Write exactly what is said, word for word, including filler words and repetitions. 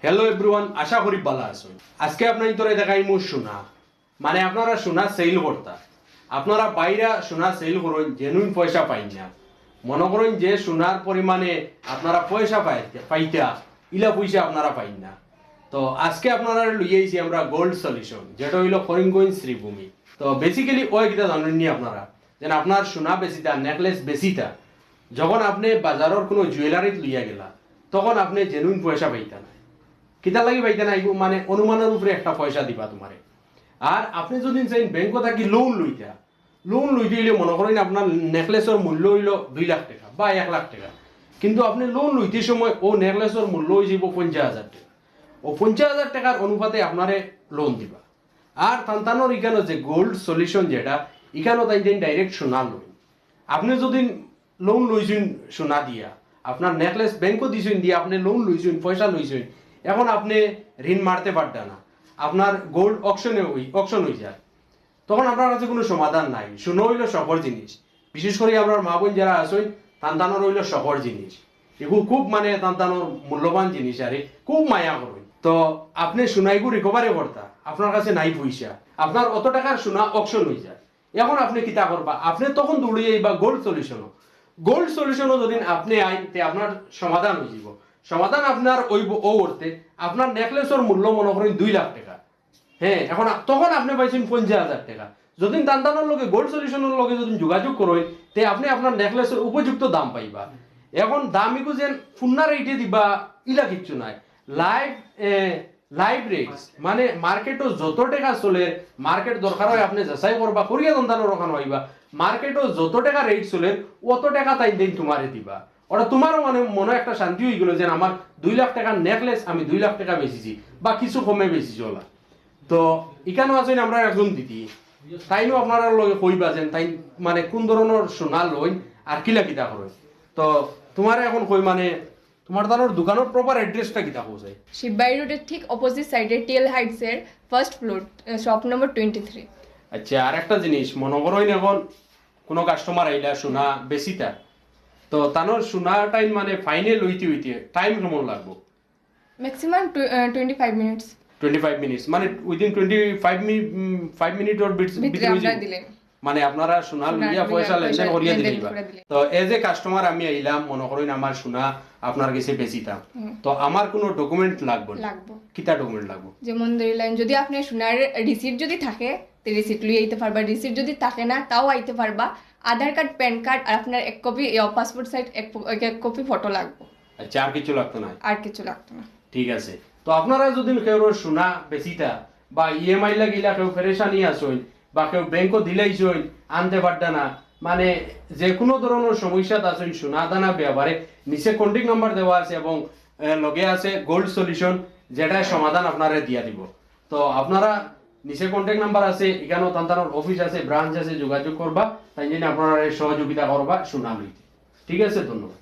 Hello everyone, আশা করি ভালা আছইন। আজকে আপনাইনতরে দেখাইমু সোনা, মানে আপনারা সোনা সেল করতা, আপনারা বাইরা সোনা সেল করইন, জেনুইন পয়সা পাইন না, মনো করইন যে সোনার পরিমাণে আপনারা পয়সা পাইতা, পাইতা, ইলা পয়সা আপনারা পাইন না। তো আজকে আপনারা লইয়া আইছি আমরা গোল্ড সলিউশন, যেটা অইলো করিমগঞ্জ শ্রীভূমি। তো বেসিক্যালি অয় কিতা জানইন নি আপনারা, যেন আপনার সোনা বেচিতা, নেকলেস বেচিতা, যখন আপনে বাজারর কুনু জুয়েলারিত লইয়া গেলা, তখন আপনে জেনুইন পয়সা পাইতা নায়। কিতার লাগি পাইতা নায়? ইগু মানে অনুমানর উপরে একটা পয়সা দিবা তুমারে। আর আপনে যুদি চাইন ব্যাংকো থাকি লোন লইতা, লোন লইতে অইলে মনো করইন আপনার নেকলেসর মূল্য অইলো দুই লাখ টেকা বা এক লাখ টেকা, কিন্তু আপনে লোন লইতে সময় অউ নেকলেসর মূল্য অইযিবো পঞ্চাশ হাজার টেকা। অউ পঞ্চাশ হাজার টেকার অনুপাতে আপনারে লোন দিবা। আর তান তানর ইখানো যে গোল্ড সলিউশন যেটা, ইখানো তাইন তাইন ডাইরেক্ট সোনা লইন। আপনে যুদি লোন লইছইন সোনা দিয়া, আপনার নেকলেস ব্যাংকো দিছইন দিয়া, আপনে লোন লইছইন, পয়সা লইছইন, এখন আপনে ঋণ মারতে পারতা না, আপনার গোল্ড অকশনে অই, অকশন অইযার, তখন আপনার কাছে কুনু সমাধান নাই। সোনা অইলো শখর জিনিস, বিশেষ করি আমরার মা বইন যেরা আছইন, তান তানর অইলো শখর জিনিস, ইগু খুব মানে তান তানর মূল্যবান জিনিস, আরে খুব মায়া করইন। তো আপনে সোনা ইগু রিকভারি করতা, আপনার কাছে নাই পয়সা, আপনার অত টেকার সোনা অকশন অইযার, এখন আপনে কিতা করবা? আপনে তখন দৌড়ি যাইবা গোল্ড সলিউশনো। গোল্ড সলিউশনো যুদি আপনে আইন, তে আপনার সমাধান অইযিবো। সমাধান আপনার অইবো অউ অর্থে, আপনার নেকলেসর মূল্য মনো করইন দুই লাখ টেকা। হ্যাঁ, এখন আ-, তখন আপনে পাইছইন পঞ্চাশ হাজার টেকা। যুদি তান তানর লগে, গোল্ড সলিউশনর লগে যুদি যোগাযোগ করইন, তে আপনে আপনার নেকলেসর উপযুক্ত দাম পাইবা। এখন দাম ইগু যেন পুন্না রেটে দিবা, ইলা কিচ্ছু নাই। লাইভ, এ, লাইভ রেটস, মানে মার্কেটো যত টেকা চলের, মার্কেট দরকার অয় আপনে যাচাই করবা, করিয়া তান তানর অখানো আইবা, মার্কেটো যত টেকা রেট চলের, অত টেকা তাইন তাইন তুমারে দিবা। অটা তুমারও মানে মনো একটা শান্তি অইগেলো যে আমার দুই লাখ টেকার নেকলেস আমি দুই লাখ টেকা বেচিছি বা কিছু কমে বেচিছি অলা। তো ইখানো আছইন আমরার একজন দিদি, তাইনও আপনারার লগে কইবা যেন তাইন মানে কুন ধরনর সোনা লইন আর কিলা কিতা করইন। তো তুমারে এখন কই মানে তুমার তানর দোকানর প্রপার অ্যাড্রেসটা কিতা কও চাই? শিববাড়ি রোডের ঠিক অপোজিট সাইডে টিএল হাইটসের first floor, shop number twenty three. আচ্ছা, আর একটা জিনিস, মনো করইন এখন কুনু কাস্টমার আইলা সোনা বেচিতা, তো তানর সোনা টাইম মানে ফাইনাল অইতে অইতে টাইম কেমন লাগবো? Maximum twenty five minutes. Twenty five minutes, মানে উইদিন টোয়েন্টি ফাইভ মি-, উম, ফাইভ মিনিট অর ভিতরে ভিতরে আমরা অইযিবো? দিলে। মানে আপনারা সোনা সোনা লইয়া লইয়া পয়সা পয়সা লেনদেন করিয়া লেনদেন দিলেই বা। করিয়া দিলে। তো এজ এ কাস্টমার আমি আইলাম, মনো করইন আমার সোনা আপনার গেছে বেচিতাম, হুম। তো আমার কুনু ডকুমেন্ট লাগবো না? লাগবো। কিতা ডকুমেন্ট লাগবো? যেমন ধরিলাইন, যুদি আপনার সোনার রিসিট যুদি থাকে, তে রিসিট লইয়া আইতে পারবা। রিসিট যুদি থাকে না, তাও আইতে পারবা। আধার কার্ড, প্যান কার্ড আর আপনার এক কপি, ইয়া, পাসপোর্ট সাইজ এক প-, এক, এক কপি ফটো লাগবো। আচ্ছা, আর কিচ্ছু লাগতো না? আর কিচ্ছু লাগতো না। ঠিক আছে, তো আপনারা যুদি কেউর সোনা বেচিতা বা ইএমআই লাগিলা কেউ পেরেশানি আছইন বা কেউ ব্যাংকো দিলাইছইন আনতে পারতা না, মানে যে কুনু ধরনর সমস্যাত আছইন সোনা দানা ব্যাপারে, নিচে কন্ট্যাক্ট নাম্বার দেওয়া আছে এবং, এ, লগে আছে গোল্ড সলিউশন, যেটায় সমাধান আপনারে দিয়া দিবো। তো আপনারা নিচে কন্ট্যাক্ট নাম্বার আছে, ইখানো তান তানর অফিস আছে, ব্রাঞ্চ আছে, যোগাযোগ করবা, তাইন যেন আপনারারে সহযোগিতা করবা সোনা লইতে। ঠিক আছে, ধন্যবাদ।